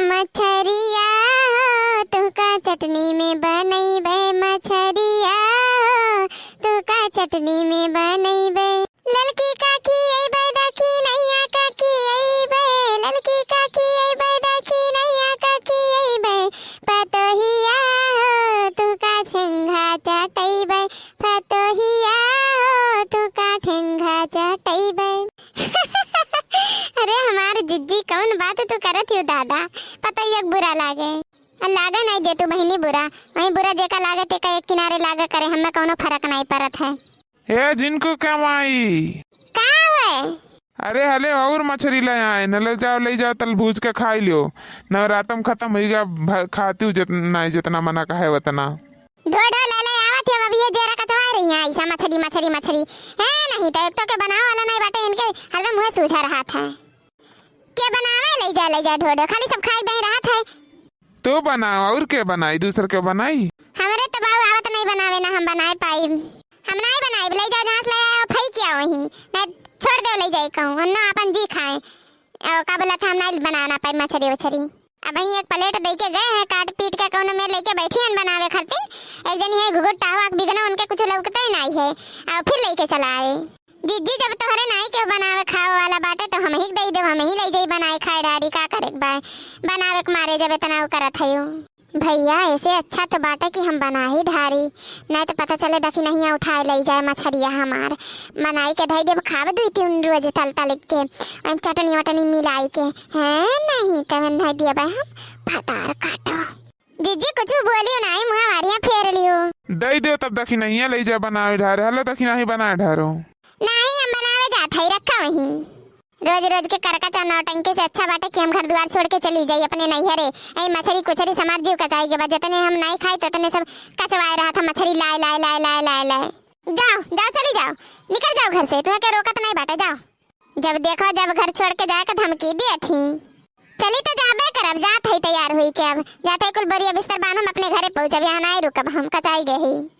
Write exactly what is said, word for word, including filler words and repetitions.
मछरिया हो, तुहका चटनी में बनइबे, मछरिया हो, तुहका चटनी में बनइबे। ललकी का खियइबे, दखिनैया का खियइबे, ललकी का खियइबे, दखिनैया का खियइबे। पतोहिया हो, तुहका झेंघा चटइबे, पतोहिया हो, तुहका झेंघा चटइबे। अरे हमार जिज्जी, कौन बात तू करत हियो दादा? पतोहिया के बुरा लागे। आ लागे नाई दे तू बहिनी बुरा, वहीं बुरा जेका लागे तेका एक किनारे लागे करे, हमें कौनो फर्क नाई पड़त है। ए झिनकू के माई। का हुए? अरे हले और मछरी ले आए, न ले जाओ, ले जाओ, तल भूज के खाई लियो। नवरातम खत्म होइगा, भ-, खाती हूँ जित-, नाई जितना मना कहे उतना। ढो ढो ले ले आवत है, अब ये जेरा कचवा रही है, ऐसा मछरी, मछरी, मछरी। है नहीं तो एक तो के बनावे वाला नाई बाटे, इनके हरदम मुँह सूझा रहा था। के बनावे, ले जा, ले जा ढो ढो, खाली सब खाए दे रहत है। तू बनाओ, और के बनाई, दूसर के बनाई? हमरे तो बाऊ आवत नहीं बनावे, ना हम बनाए पाइब। हम नहीं बनाइब, ले जा, जहाँ से ले आए हो, फेंक आओ वहीं, नहीं छोड़ दे, ले जाए कहूँ, हम ना अपन जी खाए। और का बोला था, हम नहीं बनाना पाइब मछरी उछरी। अब वहीं एक प्लेट दे के गए हैं, काट पीट के कौनो में लेके बैठी हैं बनावे खातिर। एक जनी है घुघुट टाहवा के बिगना, उनके कुछ लौकते ही नहीं है, और फिर लेके चला आए। जिज्जी, जब तोहरे नाई के बनावे खावे वाला बाटे, तो हम ही के दे देब, हम ही ले जाई बनाए खाए ढारी, का करे के बा? बनावे के मारे जब इतना उ करत हयो। भैया, ऐसे अच्छा तो बाटे कि हम बना ही ढारी, नहीं तो पता चले दखिनहिया उठाए ले जाए मछरिया हमार। बनाई के धई देब, खाब दुई तीन रोज तल तल के, ओम चटनी वटनी मिलाई के। हैं, नहीं तो नहीं दिया हम भतार काटो। जिज्जी, कुछ बोलियो नाई, मुँह वारियाँ फेर लियो। दे दे तब दखिनहिया ले जा बनाए ढारे। हलो दखिनही बनाए ढारो। नहीं, हम बनावे जात हई, रखा वहीं। रोज रोज के करकच और नौटंकी से अच्छा बाटे कि हम घर दुआर छोड़ के चली जाई अपने नैहरे। ए मछरी कुछरी समार जीव कचाई के बाद जितने हम नहीं खाई तो उतने सब कचवाए रहा था मछरी लाए, लाए, लाए, लाए, लाए, लाए। जाओ, जाओ, चली जाओ, निकल जाओ घर से, तुम्हें क्या रोकत नहीं बाटे, जाओ। जब देखो जब घर छोड़ के जाए का धमकी दिए थी। चली तो जाबे करब, जात है तैयार हुई के, अब जात है कुल बोरिया बिस्तर बांध, हम अपने घरे पहुँचब, यहाँ नहीं रुकब, हम कचाई गए ही।